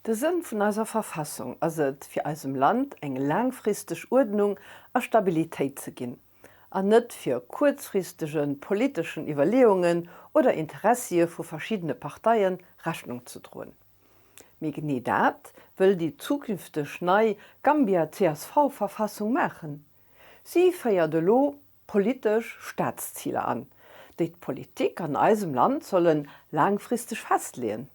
De Sënn vun eiser Verfassung ass et, fir eisem Land eng laangfristeg Uerdnung a Stabilitéit ze ginn, an net fir kuerzfristege politeschen Iwwerleeungen oder Interessie vu verschiddene Parteie Rechnung ze droen. Mee genee dat wëll déi zukünfteg nei Gambia-CSV-Verfassung maachen. Si féiert elo politesch Staatsziler an, déi d'Politik an eisem Land solle laangfristeg festleeën.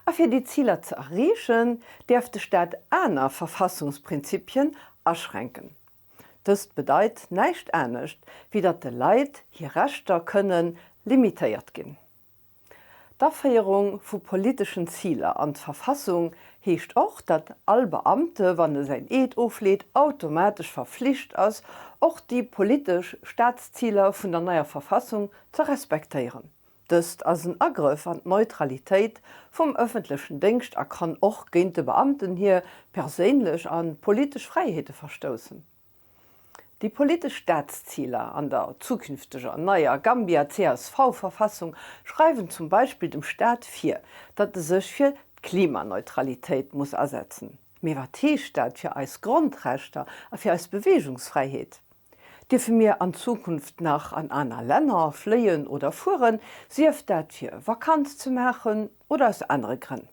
A fir déi Ziler ze erreechen, däerf de Staat aner Verfassungsprinzipien aschränken. Dëst bedeit näischt anescht, wéi datt de Leit hir Rechter kënne limitéiert ginn. D'Aféierung vu politeschen Ziler an d'Verfassung heescht och, datt all Beamte, wann e säin Eed ofleet, automatesch verflicht ass, och déi politesch Staatsziler vun der neier Verfassung ze respektéieren. Dëst ass en Agrëff an d'Neutralitéit vum ëffentlechen Déngscht a kann och géint de Beamten hir perséinlech a politesch Fräiheete verstoussen. Déi politesch Staatsziler an der zukünfteger neier Gambia-CSV-Verfassung schreiwen zum Beispill dem Staat vir, datt e sech fir d'Klimaneutralitéit muss asetzen. Mee wat heescht dat fir eis Grondrechter a fir eis Beweegungsfräiheet? Dierfe mir an Zukunft nach an aner Länner fléien oder fueren, sief dat fir Vakanz ze maachen oder aus anere Grënn?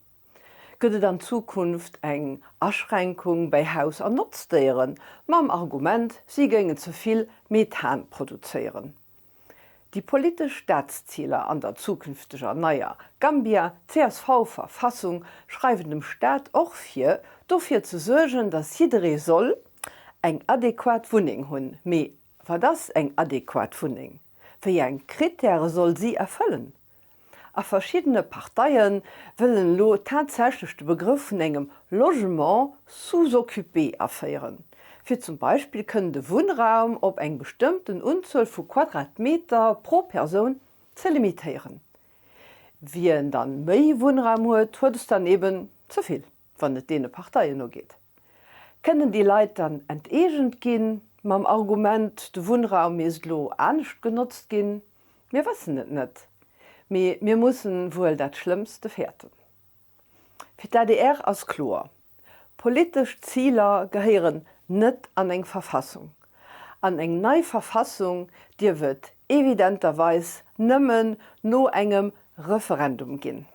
Gëtt et an Zukunft eng Aschränkung bäi Haus an Notzdéieren, mam Argument, si géingen ze vill Methan produzéieren? Déi politesch Staatsziler an der zukünfteger neier Gambia CSV-Verfassung schreiwen dem Staat och vir, dofir ze suergen, datt jidderee soll eng adequat Wunneng hunn. Mee wat ass eng adequat Wunneng? Wéi eng Krittäre soll si erfëllen? A verschiddene Parteie wëllen elo tatsächlech de Begrëff vun engem Logement sous-occupé aféieren, fir zum Beispill kënnen de Wunnraum op eng bestëmmten Unzuel vu Quadratmeter pro Persoun ze limitéieren. Wien dann méi Wunnraum huet, huet es dann eben ze vill, wann et deene Parteien nogeet. Kënnen déi Leit dann enteegent ginn, mam Argument, de Wunnraum misst elo anescht genotzt ginn? Mir wëssen et net, mee mir mussen wuel dat Schlëmmste fäerten. Fir d'ADR ass kloer, Politesch Ziler gehéieren net an eng Verfassung. An eng nei Verfassung dierf et evidenterweis nëmmen no engem Referendum ginn.